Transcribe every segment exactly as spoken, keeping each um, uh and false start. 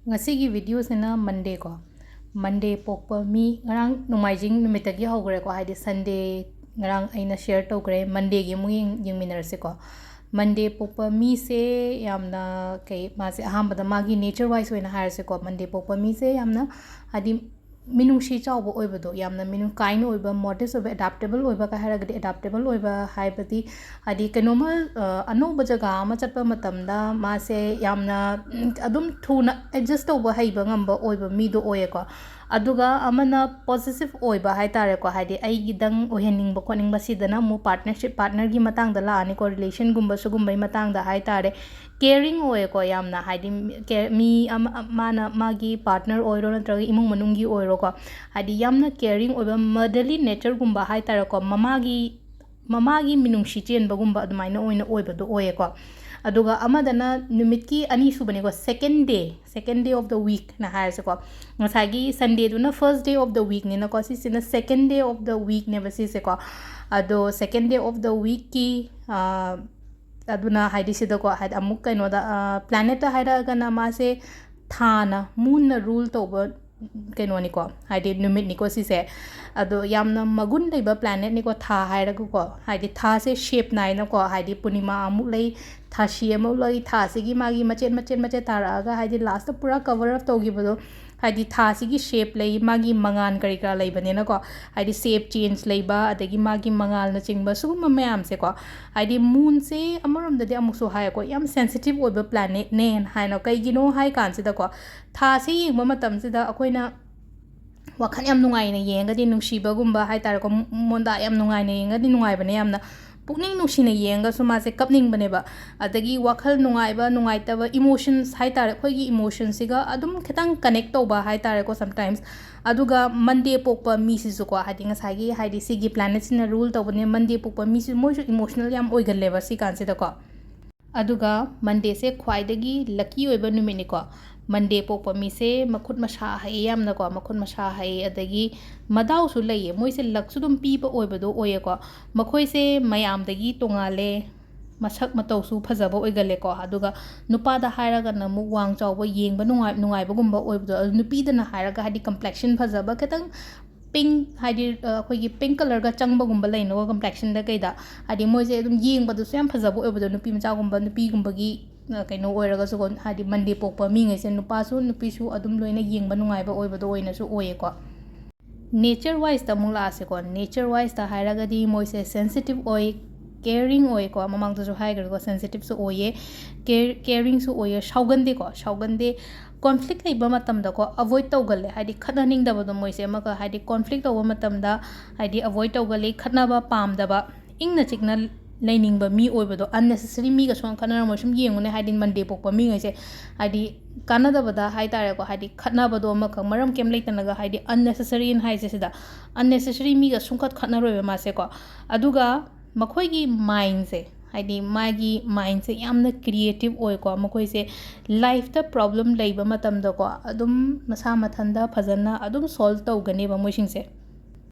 ꯉꯁꯤꯒꯤ ꯚꯤꯗꯤꯑꯣꯁꯤꯅ ꯃꯟꯗꯦ ꯀꯣ꯫ ꯃꯟꯗꯦ ꯄꯣꯛꯄ ꯃꯤ, ꯉꯔꯥꯡ ꯅꯣꯡꯃꯥꯏꯖꯤꯡ ꯅꯨꯃꯤꯠꯇꯒꯤ ꯍꯧꯈ꯭ꯔꯦꯀꯣ, ꯍꯥꯏꯗꯤ ꯁꯟꯗꯦ ꯉꯔꯥꯡ ꯑꯩꯅ ꯁꯤꯌꯔ ꯇꯧꯈ꯭ꯔꯦ꯫ ꯃꯟꯗꯦꯒꯤ ꯑꯃꯨꯛ ꯌꯦꯡ-, ꯌꯦꯡꯃꯤꯟꯅꯔꯁꯤꯀꯣ꯫ ꯃꯟꯗꯦ ꯄꯣꯛꯄ ꯃꯤꯁꯦ ꯌꯥꯝꯅ ꯀꯩ, ꯃꯥꯁꯦ ꯑꯍꯥꯟꯕꯗ ꯃꯥꯒꯤ ꯅꯦꯆꯔ ꯋꯥꯏꯁ ꯑꯣꯏꯅ ꯍꯥꯏꯔꯁꯤꯀꯣ, ꯃꯟꯗꯦ ꯄꯣꯛꯄ ꯃꯤꯁꯦ ꯌꯥꯝꯅ ꯍꯥꯏꯗꯤ ꯃꯤꯅꯨꯡꯁꯤ ꯆꯥꯎꯕ ꯑꯣꯏꯕꯗꯣ, ꯌꯥꯝꯅ ꯃꯤꯅꯨꯡ ꯀꯥꯏꯟ ꯑꯣꯏꯕ, ꯃꯣꯗꯦꯁ ꯑꯣꯏꯕ, ꯑꯦꯗꯥꯞꯇꯦꯕꯜ ꯑꯣꯏꯕ ꯀ ꯍꯥꯏꯔꯒꯗꯤ ꯑꯦꯗꯥꯞꯇꯦꯕꯜ ꯑꯣꯏꯕ ꯍꯥꯏꯕꯗꯤ ꯍꯥꯏꯗꯤ ꯀꯩꯅꯣꯝꯃ, ꯑ, ꯑꯅꯧꯕ ꯖꯒꯥ ꯑꯃ ꯆꯠꯄ ꯃꯇꯝꯗ ꯃꯥꯁꯦ ꯌꯥꯝꯅ, ꯎꯝ, ꯑꯗꯨꯝ ꯊꯨꯅ ꯑꯦꯗꯖꯁ ꯇꯧꯕ ꯍꯩꯕ ꯉꯝꯕ ꯑꯣꯏꯕ ꯃꯤꯗꯣ ꯑꯣꯏꯌꯦꯀꯣ꯫ ꯑꯗꯨꯒ ꯑꯃꯅ ꯄꯣꯁꯦꯁꯤꯞ ꯑꯣꯏꯕ ꯍꯥꯏ ꯇꯥꯔꯦꯀꯣ, ꯍꯥꯏꯗꯤ ꯑꯩꯒꯤꯗꯪ ꯑꯣꯏꯍꯟꯅꯤꯡꯕ ꯈꯣꯠꯅꯤꯡꯕ, ꯁꯤꯗꯅ ꯑꯃꯨꯛ ꯄꯥꯔꯠꯅꯔꯁꯤꯞ, ꯄꯥꯔꯠꯅꯔꯒꯤ ꯃꯇꯥꯡꯗ ꯂꯥꯛꯑꯅꯤꯀꯣ, ꯔꯤꯂꯦꯁꯟꯒꯨꯝꯕ ꯁꯤꯒꯨꯝꯕꯩ ꯃꯇꯥꯡꯗ ꯍꯥꯏ ꯇꯥꯔꯦ꯫ ꯀꯦꯌꯔꯤꯡ ꯑꯣꯏꯌꯦꯀꯣ ꯌꯥꯝꯅ, ꯍꯥꯏꯗꯤ ꯀꯦ-, ꯃꯤ ꯑꯃ, ꯃꯥꯅ ꯃꯥꯒꯤ ꯄꯥꯔꯠꯅꯔ ꯑꯣꯏꯔꯣ ꯅꯠꯇ꯭ꯔꯒ ꯏꯃꯨꯡ ꯃꯅꯨꯡꯒꯤ ꯑꯣꯏꯔꯣꯀꯣ, ꯍꯥꯏꯗꯤ ꯌꯥꯝꯅ ꯀꯦꯌꯔꯤꯡ ꯑꯣꯏꯕ, ꯃꯗꯔꯂꯤ ꯅꯦꯆꯔꯒꯨꯝꯕ ꯍꯥꯏ ꯇꯥꯔꯦꯀꯣ, ꯃꯃꯥꯒꯤ, ꯃꯃꯥꯒꯤ ꯃꯤꯅꯨꯡꯁꯤ ꯆꯦꯟꯕꯒꯨꯝꯕ ꯑꯗꯨꯃꯥꯏꯅ ꯑꯣꯏꯅ ꯑꯣꯏꯕꯗꯣ ꯑꯣꯏꯌꯦꯀꯣ꯫ ꯑꯗꯨꯒ ꯑꯃꯗꯅ ꯅꯨꯃꯤꯠꯀꯤ ꯑꯅꯤꯁꯨꯕꯅꯤꯀꯣ, second day, second day of the weekꯅ ꯍꯥꯏꯔꯁꯤꯀꯣ꯫ ꯉꯁꯥꯏꯒꯤ ꯁꯟꯗꯦꯗꯨꯅ first day of the weekꯅꯤꯅꯀꯣ, ꯁꯤꯁꯤꯅ second day of the weekꯅꯦꯕ ꯁꯤꯁꯦꯀꯣ꯫ ꯑꯗꯣ second day of the weekꯀꯤ, ꯑ, ꯑꯗꯨꯅ ꯍꯥꯏꯗꯤ ꯁꯤꯗꯀꯣ, ꯍꯥꯏꯗꯤ ꯑꯃꯨꯛ ꯀꯩꯅꯣꯗ, ꯑ, planetꯇ ꯍꯥꯏꯔꯛꯑꯒꯅ ꯃꯥꯁꯦ ꯊꯥꯅ, moonꯅ rule ꯇꯧꯕ ꯀꯩꯅꯣꯅꯤꯀꯣ, ꯍꯥꯏꯗꯤ ꯅꯨꯃꯤꯠꯅꯤꯀꯣ ꯁꯤꯁꯦ꯫ ꯑꯗꯣ ꯌꯥꯝꯅ ꯃꯒꯨꯟ ꯂꯩꯕ planetꯅꯤꯀꯣ ꯊꯥ ꯍꯥꯏꯔꯒꯀꯣ, ꯍꯥꯏꯗꯤ ꯊꯥꯁꯦ shape ꯅꯥꯏꯅꯀꯣ, ꯍꯥꯏꯗꯤ ꯄꯨꯔꯅꯤꯃꯥ ꯑꯃꯨꯛ ꯂꯩ, ꯊꯥꯁꯤ ꯑꯃꯨꯛ ꯂꯩ, ꯊꯥꯁꯤꯒꯤ ꯃꯥꯒꯤ ꯃꯆꯦꯠ ꯃꯆꯦꯠ ꯃꯆꯦꯠ ꯇꯥꯔꯛꯑꯒ ꯍꯥꯏꯗꯤ lastꯇ ꯄꯨꯔꯥ cover up ꯇꯧꯈꯤꯕꯗꯣ, ꯍꯥꯏꯗꯤ ꯊꯥꯁꯤꯒꯤ shape ꯂꯩ, ꯃꯥꯒꯤ ꯃꯉꯥꯜ ꯀꯔꯤ ꯀꯔꯥ ꯂꯩꯕꯅꯤꯅꯀꯣ, ꯍꯥꯏꯗꯤ shape change ꯂꯩꯕ, ꯑꯗꯒꯤ ꯃꯥꯒꯤ ꯃꯉꯥꯜꯅꯆꯤꯡꯕ ꯁꯤꯒꯨꯝꯕ ꯃꯌꯥꯝꯁꯦꯀꯣ, ꯍꯥꯏꯗꯤ moonꯁꯦ ꯑꯃꯔꯣꯝꯗꯗꯤ ꯑꯃꯨꯛꯁꯨ ꯍꯥꯏꯀꯣ, ꯌꯥꯝ sensitive ꯑꯣꯏꯕ planetꯅꯦꯅ ꯍꯥꯏꯅ, ꯀꯩꯒꯤꯅꯣ ꯍꯥꯏ ꯀꯥꯟꯁꯤꯗꯀꯣ, ꯊꯥꯁꯦ ꯌꯦꯡꯕ ꯃꯇꯝꯁꯤꯗ ꯑꯩꯈꯣꯏꯅ ꯋꯥꯈꯜ ꯌꯥꯝ ꯅꯨꯡꯉꯥꯏꯅ ꯌꯦꯡꯉꯒꯗꯤ, ꯅꯨꯡꯁꯤꯕꯒꯨꯝꯕ ꯍꯥꯏ ꯇꯥꯔꯦꯀꯣ, ꯃꯣꯟꯗꯥ ꯌꯥꯝ ꯅꯨꯡꯉꯥꯏꯅ ꯌꯦꯡꯉꯒꯗꯤ ꯅꯨꯡꯉꯥꯏꯕꯅꯦ ꯌꯥꯝꯅ꯫ ꯄꯨꯛꯅꯤꯡ ꯅꯨꯡꯁꯤꯅ ꯌꯦꯡꯉꯒꯁꯨ ꯃꯥꯁꯦ ꯀꯞꯅꯤꯡꯕꯅꯦꯕ꯫ ꯑꯗꯒꯤ ꯋꯥꯈꯜ ꯅꯨꯡꯉꯥꯏꯕ, ꯅꯨꯡꯉꯥꯏꯇꯕ, emotions ꯍꯥꯏ ꯇꯥꯔꯦ, ꯑꯩꯈꯣꯏꯒꯤ emotionꯁꯤꯒ ꯑꯗꯨꯝ ꯈꯤꯇꯪ connect ꯇꯧꯕ ꯍꯥꯏ ꯇꯥꯔꯦꯀꯣ sometimes꯫ ꯑꯗꯨꯒ ꯃꯟꯗꯦ ꯄꯣꯛꯄ ꯃꯤꯁꯤꯁꯨꯀꯣ, ꯍꯥꯏꯗꯤ ꯉꯁꯥꯏꯒꯤ, ꯍꯥꯏꯗꯤ ꯁꯤꯒꯤ planetꯁꯤꯅ rule ꯇꯧꯕꯅꯦ, ꯃꯟꯗꯦ ꯄꯣꯛꯄ ꯃꯤꯁꯤ ꯃꯣꯏꯁꯨ emotional ꯌꯥꯝ ꯑꯣꯏꯒꯜꯂꯦꯕ ꯁꯤ ꯀꯥꯟꯁꯤꯗꯀꯣ꯫ ꯑꯗꯨꯒ ꯃꯟꯗꯦꯁꯦ ꯈ꯭ꯋꯥꯏꯗꯒꯤ lucky ꯑꯣꯏꯕ ꯅꯨꯃꯤꯠꯅꯤꯀꯣ꯫ ꯃꯟꯗꯦ ꯄꯣꯛꯄ ꯃꯤꯁꯦ ꯃꯈꯨꯠ ꯃꯁꯥ ꯍꯩ ꯌꯥꯝꯅꯀꯣ, ꯃꯈꯨꯠ ꯃꯁꯥ ꯍꯩ, ꯑꯗꯒꯤ ꯃꯗꯥꯎꯁꯨ ꯂꯩꯌꯦ, ꯃꯣꯏꯁꯦ luckꯁꯨ ꯑꯗꯨꯝ ꯄꯤꯕ ꯑꯣꯏꯕꯗꯣ ꯑꯣꯏꯌꯦꯀꯣ꯫ ꯃꯈꯣꯏꯁꯦ ꯃꯌꯥꯝꯗꯒꯤ ꯇꯣꯡꯉꯥꯜꯂꯦ, ꯃꯁꯛ ꯃꯇꯧꯁꯨ ꯐꯖꯕ ꯑꯣꯏꯒꯜꯂꯦꯀꯣ꯫ ꯑꯗꯨꯒ ꯅꯨꯄꯥꯗ ꯍꯥꯏꯔꯒꯅ ꯑꯃꯨꯛ ꯋꯥꯡ ꯆꯥꯎꯕ, ꯌꯦꯡꯕ ꯅꯨꯡꯉꯥꯏ-, ꯅꯨꯡꯉꯥꯏꯕꯒꯨꯝꯕ ꯑꯣꯏꯕꯗꯣ꯫ ꯑꯗꯨ ꯅꯨꯄꯤꯗꯅ ꯍꯥꯏꯔꯒ ꯍꯥꯏꯗꯤ complexion ꯐꯖꯕ, ꯈꯤꯇꯪ pink, ꯍꯥꯏꯗꯤ, ꯑ, ꯑꯩꯈꯣꯏꯒꯤ pink colourꯒ ꯆꯪꯕꯒꯨꯝꯕ ꯂꯩꯅꯀꯣ complexionꯗ ꯀꯩꯗ, ꯍꯥꯏꯗꯤ ꯃꯣꯏꯁꯦ ꯑꯗꯨꯝ ꯌꯦꯡꯕꯗꯁꯨ ꯌꯥꯝ ꯐꯖꯕ ꯑꯣꯏꯕꯗꯣ, ꯅꯨꯄꯤ ꯃꯆꯥꯒꯨꯝꯕ, ꯅꯨꯄꯤꯒꯨꯝꯕꯒꯤ, ꯑ, ꯀꯩꯅꯣ ꯑꯣꯏꯔꯒꯁꯨꯀꯣ, ꯍꯥꯏꯗꯤ Monday ꯄꯣꯛꯄ ꯃꯤꯉꯩꯁꯦ, ꯅꯨꯄꯥꯁꯨ ꯅꯨꯄꯤꯁꯨ ꯑꯗꯨꯝ ꯂꯣꯏꯅ ꯌꯦꯡꯕ ꯅꯨꯡꯉꯥꯏꯕ ꯑꯣꯏꯕꯗꯣ ꯑꯣꯏꯅꯁꯨ ꯑꯣꯏꯌꯦꯀꯣ꯫ Nature wiseꯇ ꯑꯃꯨꯛ ꯂꯥꯛꯑꯁꯤꯀꯣ꯫ Nature wiseꯇ ꯍꯥꯏꯔꯒꯗꯤ ꯃꯣꯏꯁꯦ sensitive ꯑꯣꯏ, caring ꯑꯣꯏꯀꯣ, ꯃꯃꯥꯡꯗꯁꯨ ꯍꯥꯏꯈ꯭ꯔꯦꯀꯣ, sensitiveꯁꯨ ꯑꯣꯏꯌꯦ, care-, caringꯁꯨ ꯑꯣꯏꯌꯦ, ꯁꯥꯎꯒꯟꯗꯦꯀꯣ, ꯁꯥꯎꯒꯟꯗꯦ꯫ Conflict ꯂꯩꯕ ꯃꯇꯝꯗꯀꯣ avoid ꯇꯧꯒꯜꯂꯦ, ꯍꯥꯏꯗꯤ ꯈꯠꯅꯅꯤꯡꯗꯕꯗꯣ ꯃꯣꯏꯁꯦ ꯑꯃꯒ, ꯍꯥꯏꯗꯤ conflict ꯇꯧꯕ ꯃꯇꯝꯗ ꯍꯥꯏꯗꯤ avoid ꯇꯧꯒꯜꯂꯤ, ꯈꯠꯅꯕ ꯄꯥꯝꯗꯕ, ꯏꯪꯅ ꯆꯤꯛꯅ ꯂꯩꯅꯤꯡꯕ ꯃꯤ ꯑꯣꯏꯕꯗꯣ꯫ Unnecessary ꯃꯤꯒ ꯁꯨꯡꯈꯠ ꯈꯠꯅꯔꯝꯃꯣꯏ꯫ ꯁꯨꯝ ꯌꯦꯡꯉꯨꯅꯦ, ꯍꯥꯏꯗꯤ Monday ꯄꯣꯛꯄ ꯃꯤꯉꯩꯁꯦ, ꯍꯥꯏꯗꯤ ꯀꯥꯟꯅꯗꯕꯗ ꯍꯥꯏ ꯇꯥꯔꯦꯀꯣ, ꯍꯥꯏꯗꯤ ꯈꯠꯅꯕꯗꯣ ꯑꯃꯈꯛ ꯃꯔꯝ ꯀꯩꯝ ꯂꯩꯇꯅꯒ, ꯍꯥꯏꯗꯤ unnecessary ꯍꯥꯏꯁꯦ ꯁꯤꯗ, unnecessary ꯃꯤꯒ ꯁꯨꯡꯈꯠ ꯈꯠꯅꯔꯣꯏꯕ ꯃꯥꯁꯦꯀꯣ꯫ ꯑꯗꯨꯒ ꯃꯈꯣꯏꯒꯤ mindꯁꯦ, ꯍꯥꯏꯗꯤ ꯃꯥꯒꯤ mindꯁꯦ ꯌꯥꯝꯅ creative ꯑꯣꯏꯀꯣ꯫ ꯃꯈꯣꯏꯁꯦ lifeꯇ problem ꯂꯩꯕ ꯃꯇꯝꯗꯀꯣ, ꯑꯗꯨꯝ ꯃꯁꯥ ꯃꯊꯟꯗ ꯐꯖꯅ ꯑꯗꯨꯝ solve ꯇꯧꯒꯅꯦꯕ ꯃꯣꯏꯁꯤꯡꯁꯦ꯫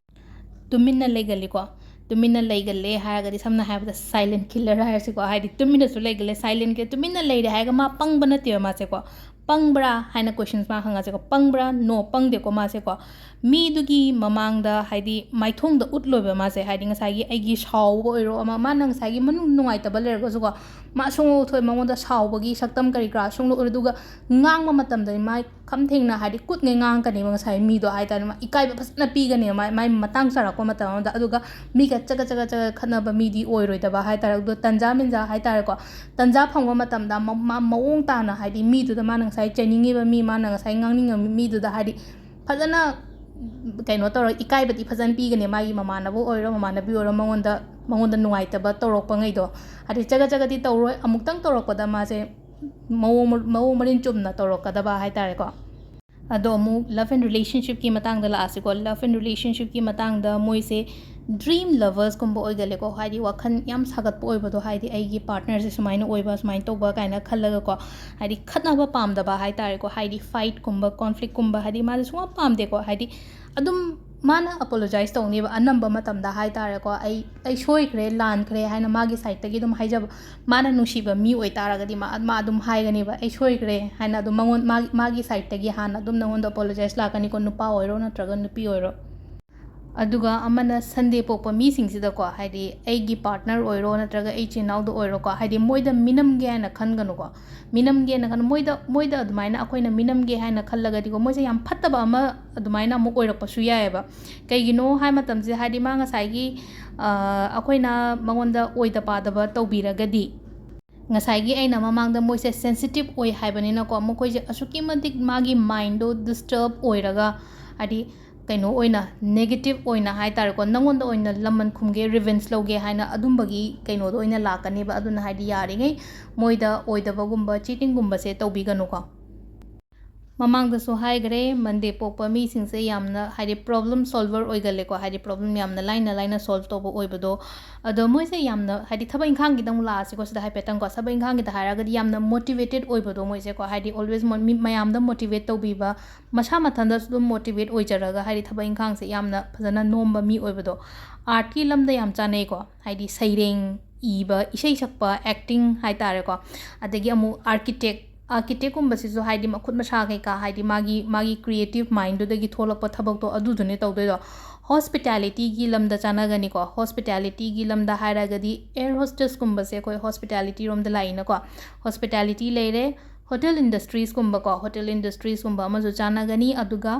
ꯇꯨꯃꯤꯟꯅ ꯂꯩꯒꯜꯂꯤꯀꯣ꯫ ꯇꯨꯃꯤꯟꯅ ꯂꯩꯒꯜꯂꯦ ꯍꯥꯏꯔꯒꯗꯤ, ꯁꯝꯅ ꯍꯥꯏꯔꯕꯗ silent killer ꯍꯥꯏꯔꯁꯤꯀꯣ, ꯍꯥꯏꯗꯤ ꯇꯨꯃꯤꯟꯅꯁꯨ ꯂꯩꯒꯜꯂꯦ, silent killer, ꯇꯨꯃꯤꯟꯅ ꯂꯩꯔꯦ ꯍꯥꯏꯔꯒ ꯃꯥ ꯄꯪꯕ ꯅꯠꯇꯦꯕ ꯃꯥꯁꯦꯀꯣ꯫ "ꯄꯪꯕ꯭ꯔꯥ?" ꯍꯥꯏꯅ questions ꯃꯥ ꯍꯪꯉꯁꯦꯀꯣ꯫ "ꯄꯪꯕ꯭ꯔꯥ?" No, ꯄꯪꯗꯦꯀꯣ ꯃꯥꯁꯦꯀꯣ꯫ ꯃꯤꯗꯨꯒꯤ ꯃꯃꯥꯡꯗ ꯍꯥꯏꯗꯤ ꯃꯥꯏꯊꯣꯡꯗ ꯎꯠꯂꯣꯏꯕ ꯃꯥꯁꯦ, ꯍꯥꯏꯗꯤ ꯉꯁꯥꯏꯒꯤ ꯑꯩꯒꯤ ꯁꯥꯎꯕ ꯑꯣꯏꯔꯣ ꯑꯃ, ꯃꯥꯅ ꯉꯁꯥꯏꯒꯤ ꯃꯅꯨꯡ ꯅꯨꯡꯉꯥꯏꯇꯕ ꯂꯩꯔꯒꯁꯨꯀꯣ, ꯃꯥ ꯁꯨꯡꯎ ꯎꯠꯊꯣꯛꯑꯣꯏ, ꯃꯉꯣꯟꯗ ꯁꯥꯎꯕꯒꯤ ꯁꯛꯇꯝ ꯀꯔꯤ ꯀꯔꯥ ꯁꯨꯡꯎ ꯎꯠꯂꯣꯏ꯫ ꯑꯗꯨꯒ ꯉꯥꯡꯕ ꯃꯇꯝꯗ ꯃꯥꯏ ꯈꯝ ꯊꯦꯡꯅ ꯍꯥꯏꯗꯤ ꯀꯨꯠꯉꯩ ꯉꯥꯡꯉꯛꯀꯅꯦꯕ ꯉꯁꯥꯏ ꯃꯤꯗꯣ ꯍꯥꯏ ꯇꯥꯔꯦ꯫ ꯃꯥ ꯏꯀꯥꯏꯕ ꯐꯖꯅ ꯄꯤꯒꯅꯦꯕ, ꯃꯥꯏ, ꯃꯥꯏ ꯃꯇꯥꯡ ꯆꯥꯔꯛꯄ ꯃꯇꯝ ꯑꯃꯗ꯫ ꯑꯗꯨꯒ ꯃꯤꯒ ꯆꯒꯠ ꯆꯒꯠ ꯆꯒꯠ ꯈꯠꯅꯕ ꯃꯤꯗꯤ ꯑꯣꯏꯔꯣꯏꯗꯕ ꯍꯥꯏ ꯇꯥꯔꯦ꯫ ꯑꯗꯣ ꯇꯟꯖꯥ ꯃꯦꯟꯖꯥ ꯍꯥꯏ ꯇꯥꯔꯦꯀꯣ, ꯇꯟꯖꯥ ꯐꯪꯕ ꯃꯇꯝꯗ ꯃ-, ꯃꯥ ꯃꯑꯣꯡ ꯇꯥꯅ ꯍꯥꯏꯗꯤ ꯃꯤꯗꯨꯗ, ꯃꯥꯅ ꯉꯁꯥꯏ ꯆꯩꯅꯤꯡꯉꯤꯕ ꯃꯤ, ꯃꯥꯅ ꯉꯁꯥꯏ ꯉꯥꯡꯅꯤꯡꯉꯤꯕ ꯃꯤꯗꯨꯗ ꯍꯥꯏꯗꯤ ꯐꯖꯅ ꯀꯩꯅꯣ ꯇꯧꯔ ꯏꯀꯥꯏꯕꯗꯤ ꯐꯖꯅ ꯄꯤꯒꯅꯤ꯫ ꯃꯥꯒꯤ ꯃꯃꯥꯟꯅꯕ ꯑꯣꯏꯔꯣ, ꯃꯃꯥꯟꯅꯕꯤ ꯑꯣꯏꯔꯣ, ꯃꯉꯣꯟꯗ, ꯃꯉꯣꯟꯗ ꯅꯨꯡꯉꯥꯏꯇꯕ ꯇꯧꯔꯛꯄꯉꯩꯗꯣ, ꯍꯥꯏꯗꯤ ꯆꯒꯠ ꯆꯒꯠꯇꯤ ꯇꯧꯔꯣꯏ꯫ ꯑꯃꯨꯛꯇꯪ ꯇꯧꯔꯛꯄꯗ ꯃꯥꯁꯦ ꯃꯑꯣꯡ ꯃ-, ꯃꯑꯣꯡ ꯃꯔꯤꯟ ꯆꯨꯝꯅ ꯇꯧꯔꯛꯀꯗꯕ ꯍꯥꯏ ꯇꯥꯔꯦꯀꯣ꯫ ꯑꯗꯣ ꯑꯃꯨꯛ love and relationshipꯀꯤ ꯃꯇꯥꯡꯗ ꯂꯥꯛꯑꯁꯤꯀꯣ꯫ Love and relationshipꯀꯤ ꯃꯇꯥꯡꯗ ꯃꯣꯏꯁꯦ dream loversꯀꯨꯝꯕ ꯑꯣꯏꯒꯜꯂꯦꯀꯣ, ꯍꯥꯏꯗꯤ ꯋꯥꯈꯜ ꯌꯥꯝ ꯁꯥꯒꯠꯄ ꯑꯣꯏꯕꯗꯣ, ꯍꯥꯏꯗꯤ ꯑꯩꯒꯤ partnerꯁꯦ ꯁꯨꯃꯥꯏꯅ ꯑꯣꯏꯕ, ꯁꯨꯃꯥꯏꯅ ꯇꯧꯕ ꯀꯥꯏꯅ ꯈꯜꯂꯒꯀꯣ, ꯍꯥꯏꯗꯤ ꯈꯠꯅꯕ ꯄꯥꯝꯗꯕ ꯍꯥꯏ ꯇꯥꯔꯦꯀꯣ, ꯍꯥꯏꯗꯤ fightꯀꯨꯝꯕ, conflictꯀꯨꯝꯕ, ꯍꯥꯏꯗꯤ ꯃꯥꯁꯦ ꯁꯨꯡꯄꯥꯝ ꯄꯥꯝꯗꯦꯀꯣ, ꯍꯥꯏꯗꯤ ꯑꯗꯨꯝ ꯃꯥꯅ ꯑꯦꯄꯣꯂꯣꯖꯥꯏꯁ ꯇꯧꯅꯦꯕ ꯑꯅꯝꯕ ꯃꯇꯝꯗ ꯍꯥꯏ ꯇꯥꯔꯦꯀꯣ꯫ "ꯑꯩ, ꯑꯩ ꯁꯣꯏꯈ꯭ꯔꯦ, ꯂꯥꯟꯈ꯭ꯔꯦ" ꯍꯥꯏꯅ ꯃꯥꯒꯤ ꯁꯥꯏꯗꯇꯒꯤ ꯑꯗꯨꯝ ꯍꯥꯏꯖꯕ꯫ ꯃꯥꯅ ꯅꯨꯡꯁꯤꯕ ꯃꯤ ꯑꯣꯏꯇꯥꯔꯒꯗꯤ ꯃꯥ, ꯃꯥ ꯑꯗꯨꯝ ꯍꯥꯏꯒꯅꯦꯕ, "ꯑꯩ ꯁꯣꯏꯈ꯭ꯔꯦ" ꯍꯥꯏꯅ ꯑꯗꯨꯝ ꯃꯉꯣꯟ-, ꯃꯥꯒꯤ, ꯃꯥꯒꯤ ꯁꯥꯏꯗꯇꯒꯤ ꯍꯥꯟꯅ ꯑꯗꯨꯝ ꯅꯉꯣꯟꯗ ꯑꯦꯄꯣꯂꯣꯖꯥꯏꯁ ꯂꯥꯛꯀꯅꯤꯀꯣ, ꯅꯨꯄꯥ ꯑꯣꯏꯔꯣ ꯅꯠꯇ꯭ꯔꯒ ꯅꯨꯄꯤ ꯑꯣꯏꯔꯣ꯫ ꯑꯗꯨꯒ ꯑꯃꯅ ꯁꯟꯗꯦ ꯄꯣꯛꯄ ꯃꯤꯁꯤꯡꯁꯤꯗꯀꯣ, ꯍꯥꯏꯗꯤ ꯑꯩꯒꯤ ꯄꯥꯔꯠꯅꯔ ꯑꯣꯏꯔꯣ ꯅꯠꯇ꯭ꯔꯒ ꯑꯩ ꯏꯆꯤꯟ ꯏꯅꯥꯎꯗ ꯑꯣꯏꯔꯣꯀꯣ, ꯍꯥꯏꯗꯤ ꯃꯣꯏꯗ ꯃꯤꯅꯝꯒꯦ ꯍꯥꯏꯅ ꯈꯟꯒꯅꯨꯀꯣ꯫ ꯃꯤꯅꯝꯒꯦꯅ ꯈꯟ-, ꯃꯣꯏꯗ, ꯃꯣꯏꯗ ꯑꯗꯨꯃꯥꯏꯅ ꯑꯩꯈꯣꯏꯅ ꯃꯤꯅꯝꯒꯦ ꯍꯥꯏꯅ ꯈꯜꯂꯒꯗꯤꯀꯣ, ꯃꯣꯏꯁꯦ ꯌꯥꯝ ꯐꯠꯇꯕ ꯑꯃ ꯑꯗꯨꯃꯥꯏꯅ ꯑꯃꯨꯛ ꯑꯣꯏꯔꯛꯄꯁꯨ ꯌꯥꯏꯑꯕ꯫ ꯀꯩꯒꯤꯅꯣ ꯍꯥꯏ ꯃꯇꯝꯁꯤꯗ, ꯍꯥꯏꯗꯤ ꯃꯥ ꯉꯁꯥꯏꯒꯤ, ꯑ, ꯑꯩꯈꯣꯏꯅ ꯃꯉꯣꯟꯗ ꯑꯣꯏꯗ ꯄꯥꯗꯕ ꯇꯧꯕꯤꯔꯒꯗꯤ, ꯉꯁꯥꯏꯒꯤ ꯑꯩꯅ ꯃꯃꯥꯡꯗ ꯃꯣꯏꯁꯦ ꯁꯦꯟꯁꯤꯇꯤꯞ ꯑꯣꯏ ꯍꯥꯏꯕꯅꯤꯅꯀꯣ, ꯃꯈꯣꯏꯁꯦ ꯑꯁꯨꯛꯀꯤ ꯃꯇꯤꯛ ꯃꯥꯒꯤ ꯃꯥꯏꯟꯗꯣ ꯗꯤꯁꯇꯔꯕ ꯑꯣꯏꯔꯒ, ꯍꯥꯏꯗꯤ ꯀꯩꯅꯣ ꯑꯣꯏꯅ, ꯅꯦꯒꯦꯇꯤꯞ ꯑꯣꯏꯅ ꯍꯥꯏ ꯇꯥꯔꯦꯀꯣ, ꯅꯪꯉꯣꯟꯗ ꯑꯣꯏꯅ ꯂꯃꯟ ꯈꯨꯝꯒꯦ, ꯔꯤꯚꯦꯟꯖ ꯂꯧꯒꯦ ꯍꯥꯏꯅ ꯑꯗꯨꯝꯕꯒꯤ ꯀꯩꯅꯣꯗꯣ ꯑꯣꯏꯅ ꯂꯥꯛꯀꯅꯦꯕ꯫ ꯑꯗꯨꯅ ꯍꯥꯏꯗꯤ ꯌꯥꯔꯤꯉꯩ ꯃꯣꯏꯗ ꯑꯣꯏꯗꯕꯒꯨꯝꯕ, ꯆꯤꯇꯤꯡꯒꯨꯝꯕꯁꯦ ꯇꯧꯕꯤꯒꯅꯨꯀꯣ꯫ ꯃꯃꯥꯡꯗꯁꯨ ꯍꯥꯏꯈ꯭ꯔꯦ, ꯃꯟꯗꯦ ꯄꯣꯛꯄ ꯃꯤꯁꯤꯡꯁꯦ ꯌꯥꯝꯅ, ꯍꯥꯏꯗꯤ, ꯄ꯭ꯔꯣꯕ꯭ꯂꯦꯝ ꯁꯣꯜꯚꯔ ꯑꯣꯏꯒꯜꯂꯦꯀꯣ, ꯍꯥꯏꯗꯤ ꯄ꯭ꯔꯣꯕ꯭ꯂꯦꯝ ꯌꯥꯝꯅ ꯂꯥꯏꯅ ꯂꯥꯏꯅ ꯁꯣꯜꯚ ꯇꯧꯕ ꯑꯣꯏꯕꯗꯣ꯫ ꯑꯗꯣ ꯃꯣꯏꯁꯦ ꯌꯥꯝꯅ, ꯍꯥꯏꯗꯤ, ꯊꯕꯛ ꯏꯪꯈꯥꯡꯒꯤꯗ ꯑꯃꯨꯛ ꯂꯥꯛꯑꯁꯤꯀꯣ, ꯁꯤꯗ ꯍꯥꯏꯐꯦꯠꯇꯪꯀꯣ, ꯊꯕꯛ ꯏꯪꯈꯥꯡꯒꯤꯗ ꯍꯥꯏꯔꯒꯗꯤ ꯌꯥꯝꯅ ꯃꯣꯇꯤꯚꯦꯇꯦꯠ ꯑꯣꯏꯕꯗꯣ ꯃꯣꯏꯁꯦꯀꯣ, ꯍꯥꯏꯗꯤ ꯑꯣꯜꯋꯦꯁ ꯃꯣ-, ꯃꯤ ꯃꯌꯥꯝꯗ ꯃꯣꯇꯤꯚꯦꯠ ꯇꯧꯕꯤꯕ, ꯃꯁꯥ ꯃꯊꯟꯗꯁꯨ ꯑꯗꯨꯝ ꯃꯣꯇꯤꯚꯦꯠ ꯑꯣꯏꯖꯔꯒ, ꯍꯥꯏꯗꯤ ꯊꯕꯛ ꯏꯪꯈꯥꯡꯁꯦ ꯌꯥꯝꯅ ꯐꯖꯅ ꯅꯣꯝꯕ ꯃꯤ ꯑꯣꯏꯕꯗꯣ꯫ ꯑꯥꯔꯠꯀꯤ ꯂꯝꯗ ꯌꯥꯝ ꯆꯥꯅꯩꯀꯣ, ꯍꯥꯏꯗꯤ ꯁꯩꯔꯦꯡ ꯏꯕ, ꯏꯁꯩ ꯁꯛꯄ, ꯑꯦꯛꯇꯤꯡ ꯍꯥꯏ ꯇꯥꯔꯦꯀꯣ, ꯑꯗꯒꯤ ꯑꯃꯨꯛ ꯑꯥꯔꯀꯤꯇꯦꯛ, ꯑꯥꯔꯀꯤꯇꯦꯛꯀꯨꯝꯕꯁꯤꯁꯨ ꯍꯥꯏꯗꯤ ꯃꯈꯨꯠ ꯃꯁꯥ ꯀꯩꯀꯥ, ꯍꯥꯏꯗꯤ ꯃꯥꯒꯤ, ꯃꯥꯒꯤ ꯀ꯭ꯔꯤꯌꯦꯇꯤꯞ ꯃꯥꯏꯟꯗꯨꯗꯒꯤ ꯊꯣꯛꯂꯛꯄ ꯊꯕꯛꯇꯣ ꯑꯗꯨꯗꯨꯅꯦ ꯇꯧꯗꯣꯏꯗꯣ꯫ ꯍꯣꯁꯄꯤꯇꯥꯂꯤꯇꯤꯒꯤ ꯂꯝꯗ ꯆꯥꯅꯒꯅꯤꯀꯣ꯫ ꯍꯣꯁꯄꯤꯇꯥꯂꯤꯇꯤꯒꯤ ꯂꯝꯗ ꯍꯥꯏꯔꯒꯗꯤ ꯑꯦꯌꯔ ꯍꯣꯁꯇꯦꯁꯀꯨꯝꯕꯁꯦ ꯑꯩꯈꯣꯏ ꯍꯣꯁꯄꯤꯇꯥꯂꯤꯇꯤꯔꯣꯝꯗ ꯂꯥꯛꯏꯅꯀꯣ꯫ ꯍꯣꯁꯄꯤꯇꯥꯂꯤꯇꯤ ꯂꯩꯔꯦ, ꯍꯣꯇꯦꯜ ꯏꯟꯗꯁꯇ꯭ꯔꯤꯁꯀꯨꯝꯕꯀꯣ, ꯍꯣꯇꯦꯜ ꯏꯟꯗꯁꯇ꯭ꯔꯤꯁꯀꯨꯝꯕ ꯑꯃꯁꯨ ꯆꯥꯅꯒꯅꯤ꯫ ꯑꯗꯨꯒ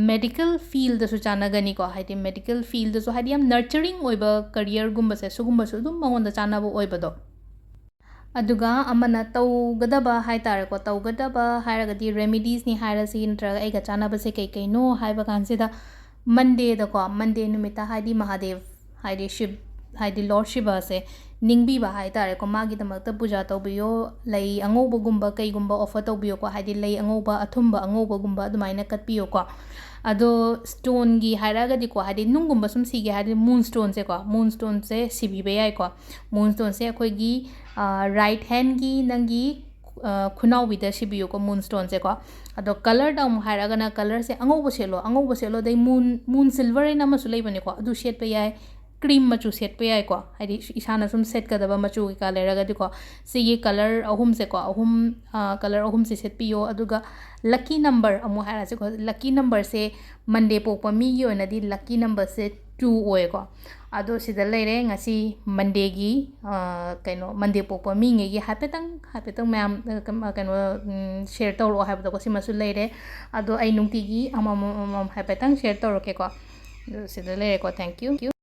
ꯃꯦꯗꯤꯀꯦꯜ ꯐꯤꯜꯗꯁꯨ ꯆꯥꯅꯒꯅꯤꯀꯣ, ꯍꯥꯏꯗꯤ ꯃꯦꯗꯤꯀꯦꯜ ꯐꯤꯜꯗꯁꯨ, ꯍꯥꯏꯗꯤ ꯌꯥꯝ ꯅꯔꯆꯔꯤꯡ ꯑꯣꯏꯕ ꯀꯔꯤꯌꯔꯒꯨꯝꯕꯁꯦ, ꯁꯤꯒꯨꯝꯕꯁꯨ ꯑꯗꯨꯝ ꯃꯉꯣꯟꯗ ꯆꯥꯅꯕ ꯑꯣꯏꯕꯗꯣ꯫ ꯑꯗꯨꯒ ꯑꯃꯅ ꯇꯧꯒꯗꯕ ꯍꯥꯏ ꯇꯥꯔꯦꯀꯣ, ꯇꯧꯒꯗꯕ ꯍꯥꯏꯔꯒꯗꯤ ꯔꯦꯃꯤꯗꯤꯁꯅꯤ ꯍꯥꯏꯔꯁꯤ, ꯅꯠꯇ꯭ꯔꯒ ꯑꯩꯒ ꯆꯥꯅꯕꯁꯦ ꯀꯩ ꯀꯩꯅꯣ ꯍꯥꯏꯕ ꯀꯥꯟꯁꯤꯗ, ꯃꯟꯗꯦꯗꯀꯣ, ꯃꯟꯗꯦ ꯅꯨꯃꯤꯠꯇ ꯍꯥꯏꯗꯤ ꯃꯍꯥꯗꯦꯕ, ꯍꯥꯏꯗꯤ ꯁꯤꯕ, ꯍꯥꯏꯗꯤ ꯂꯣꯔꯗ ꯁꯤꯕꯁꯦ ꯅꯤꯡꯕꯤꯕ ꯍꯥꯏ ꯇꯥꯔꯦꯀꯣ, ꯃꯥꯒꯤꯗꯃꯛꯇ ꯄꯨꯖꯥ ꯇꯧꯕꯤꯌꯣ, ꯂꯩ ꯑꯉꯧꯕꯒꯨꯝꯕ ꯀꯩꯒꯨꯝꯕ ꯑꯣꯐꯔ ꯇꯧꯕꯤꯌꯣꯀꯣ, ꯍꯥꯏꯗꯤ ꯂꯩ ꯑꯉꯧꯕ, ꯑꯊꯨꯝꯕ ꯑꯉꯧꯕꯒꯨꯝꯕ ꯑꯗꯨꯃꯥꯏꯅ ꯀꯠꯄꯤꯌꯣꯀꯣ꯫ ꯑꯗꯣ ꯁ꯭ꯇꯣꯟꯒꯤ ꯍꯥꯏꯔꯒꯗꯤꯀꯣ, ꯍꯥꯏꯗꯤ ꯅꯨꯡꯒꯨꯝꯕ ꯁꯨꯝ ꯁꯤꯒꯦ ꯍꯥꯏꯔꯗꯤ ꯃꯨꯟ ꯁ꯭ꯇꯣꯟꯁꯦꯀꯣ, ꯃꯨꯟ ꯁ꯭ꯇꯣꯟꯁꯦ ꯁꯤꯕꯤꯕ ꯌꯥꯏꯀꯣ꯫ ꯃꯨꯟ ꯁ꯭ꯇꯣꯟꯁꯦ ꯑꯩꯈꯣꯏꯒꯤ, ꯑ, ꯔꯥꯏꯠ ꯍꯦꯟꯒꯤ ꯅꯪꯒꯤ ꯈꯨꯅꯥꯎꯕꯤꯗ ꯁꯤꯕꯤꯌꯨꯀꯣ, moonstone ꯁꯦꯀꯣ꯫ ꯑꯗꯣ colour ꯗ ꯑꯃꯨꯛ ꯍꯥꯏꯔꯒꯅ, colour ꯁꯦ ꯑꯉꯧꯕ ꯁꯦꯠꯂꯣ꯫ ꯑꯉꯧꯕ ꯁꯦꯠꯂꯣ, ꯑꯗꯩ moon, moon silver ꯍꯥꯏꯅ ꯑꯃꯁꯨ ꯂꯩꯕꯅꯦꯀꯣ, ꯑꯗꯨ ꯁꯦꯠꯄ ꯌꯥꯏ꯫ Cream ꯃꯆꯨ ꯁꯦꯠꯄ ꯌꯥꯏꯀꯣ, ꯍꯥꯏꯗꯤ ꯏꯁꯥꯅ ꯁꯨꯝ ꯁꯦꯠꯀꯗꯕ ꯃꯆꯨ ꯀꯩꯀꯥ ꯂꯩꯔꯒꯗꯤꯀꯣ꯫ ꯁꯤꯒꯤ colour ꯑꯍꯨꯝꯁꯦꯀꯣ, ꯑꯍꯨꯝ, ꯑ, colour ꯑꯍꯨꯝꯁꯦ ꯁꯦꯠꯄꯤꯌꯣ꯫ ꯑꯗꯨꯒ lucky number ꯑꯃꯨꯛ ꯍꯥꯏꯔꯁꯤꯀꯣ, lucky number ꯁꯦ Monday ꯄꯣꯛꯄ ꯃꯤꯒꯤ ꯑꯣꯏꯅꯗꯤ lucky number ꯁꯦ two ꯑꯣꯏꯌꯦꯀꯣ꯫ ꯑꯗꯣ ꯁꯤꯗ ꯂꯩꯔꯦ ꯉꯁꯤ Monday ꯒꯤ, ꯑ, ꯀꯩꯅꯣ, Monday ꯄꯣꯛꯄ ꯃꯤꯉꯩꯒꯤ ꯍꯥꯏꯐꯦꯠꯇꯪ, ꯍꯥꯏꯐꯦꯠꯇꯪ ꯃꯌꯥꯝ, ꯑ, ꯀꯩꯅꯣ, ꯎꯝ, share ꯇꯧꯔꯛꯑꯣ ꯍꯥꯏꯕꯗꯣꯀꯣ, ꯁꯤꯃꯁꯨ ꯂꯩꯔꯦ꯫ ꯑꯗꯣ ꯑꯩ ꯅꯨꯡꯇꯤꯒꯤ ꯑꯃꯃꯝ, ꯑꯃꯃꯝ ꯍꯥꯏꯐꯦꯠꯇꯪ share ꯇꯧꯔꯛꯀꯦꯀꯣ꯫ ꯑꯗꯣ ꯁꯤꯗ ꯂꯩꯔꯦꯀꯣ, thank you꯫